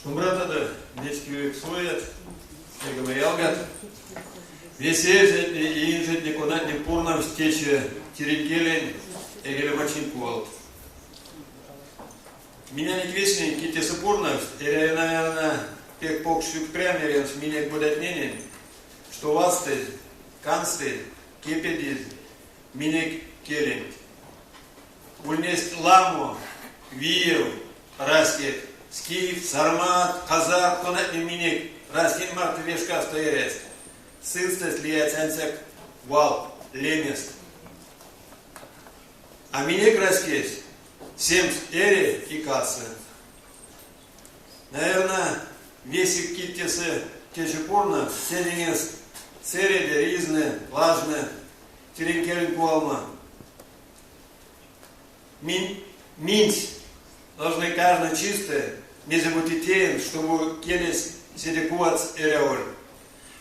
Шумбратадо, вечкевикс оят, ялгат. Весе эрзятне и инжетне, конатне пурнавсть течи тиринь келень эргелемачинь кувалт. Миненек весенень, кить тесэ пурнавсть, эряви, наверное, пек покш сюкпря меремс минек бодятненень, што вастызь, кандстызь, кепедизь минек келенть. Ульнесть ламо виев раськеть, скифт, сармат, казакт, конатне минек раськенть марто ве шкасто эрясть. Сынст лиядсь ансяк вал, лемест. А минек раськесь семс эри и касы. Наверное, весе кить тесэ течи пурнавсть, седейнест сэреди, ризны, лажны тиринь келенть кувалма. Минь, минсь должны каждой чистэ мезе-бути теемс, штобу келесь седе куватьс эряволь,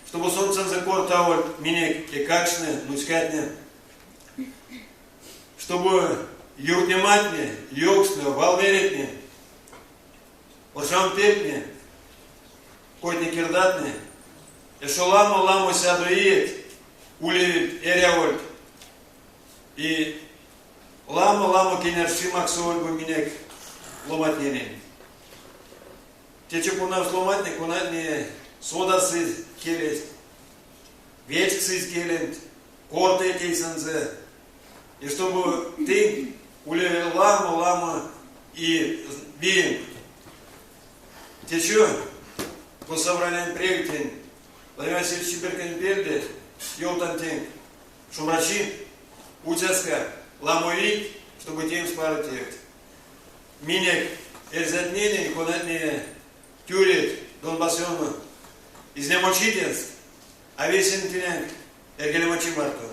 штобу сонсензэ кортавольть минек эйкакштне, нуцькатне, штобу ёвтнематне, ёвкстнэ, валмеретне, оршампельтне, койтне-кирдатне эштё ламо-ламо сядо иеть улевельть, эрявольть и ламо-ламо кенярксчи максоволь бу минек ломантненень. Течи пурнавсть ломантне, конатне содасызь келест, вечксызь келенть, кортыть эйсэнзэ. И штобу тынь улевель ламо-ламо и виенк. Течи Госсобраниянь превтень Владимир Васильевич Чибиркин пельде ёвтан тенк шумбрачи, уцяска, ламо вийть, штобу теемс паро тевть. Минек эрзятненень, конатне тюрить Донбасс ёно изнямочи тенст, а весень тыненк эрьгелемачи марто.